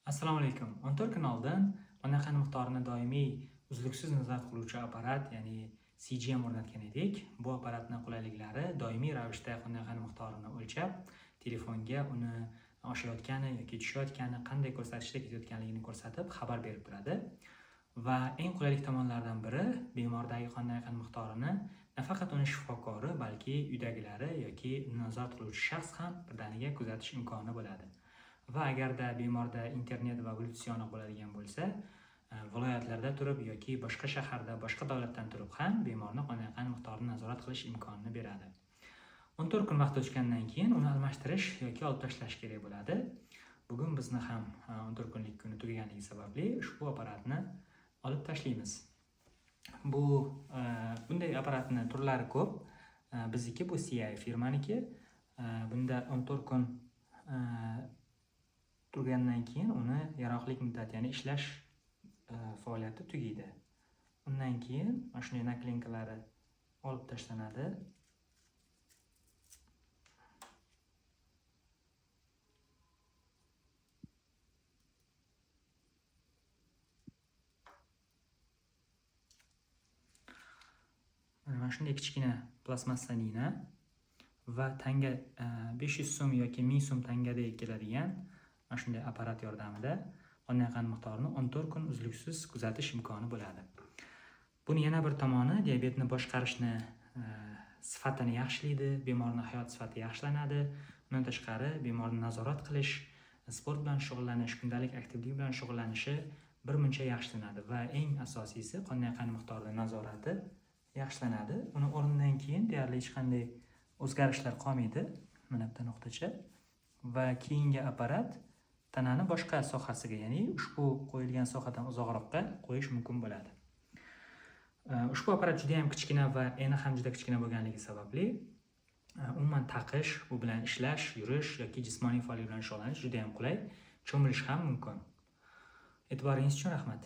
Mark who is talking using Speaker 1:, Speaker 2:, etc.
Speaker 1: Assalomu alaykum. 14 kun oldin ona qon miqdorini doimiy uzluksiz nazorat qiluvchi apparat, ya'ni CGM o'rnatgan edik. Bu apparatning qulayliklari doimiy ravishda qonda qon miqdorini o'lchab, telefonga uni oshayotgani yoki tushayotgani, qanday ko'rsatkichda ketayotganligini ko'rsatib xabar berib turadi. Va eng qulaylik tomonlaridan biri bemordagi qondagi qon miqdorini nafaqat uni shifokori, balki uydagilari yoki nazorat qiluvchi shaxs ham birdaniga kuzatish imkoni bo'ladi. Va agarda bemorda internet va Bluetooth yoniq bo'ladigan bo'lsa, viloyatlarda turib yoki boshqa shaharda, boshqa davlatdan turib ham bemorni qonday qon miqdorini nazorat qilish imkonini beradi. 14 kun vaqt o'tgandan keyin uni almashtirish yoki olib tashlash kerak bo'ladi. Bugun bizni ham 14 kunlik kuni tugaganligi sababli ushbu apparatni olib tashlaymiz. Bu bunday apparatni turlari ko'p. Bizniki bu CI firmaniki. Bunda 14 kun turgandan keyin uni yaroqlik muddati, ya'ni ishlash faoliyati tugaydi. Undan keyin mana shunday naklenkalari olib tashlanadi. Mana shunday kichkina plastmassa nina va tanga 500 so'm yoki 1000 so'm tangadek keladigan mana shunday apparat yordamida qonday qon miqdorini 14 kun uzluksiz kuzatish imkoni bo'ladi. Buni yana bir tomoni diabetni boshqarishni sifatini yaxshilaydi, bemorning hayot sifati yaxshilanadi. Undan tashqari bemorni nazorat qilish, sport bilan shug'ullanish, kundalik aktivlik bilan shug'ullanishi bir muncha yaxshilanadi va eng asosiysi qonday qon miqdorini nazorati yaxshilanadi. Uni o'rnidan keyin deyarli hech qanday o'zgarishlar qolmaydi. Mana bitta nuqtacha va keyingi apparat tanani boshqa sohasiga, ya'ni ushbu qo'yilgan sohadan uzoqroqqa qo'yish mumkin bo'ladi. Ushbu apparat juda ham kichkina va eni ham juda kichkina bo'lganligi sababli umuman taqish, bu bilan ishlash, yurish yoki jismoniy faollik bilan shug'ullanish juda ham qulay, cho'milish ham mumkin. E'tiboringiz uchun rahmat.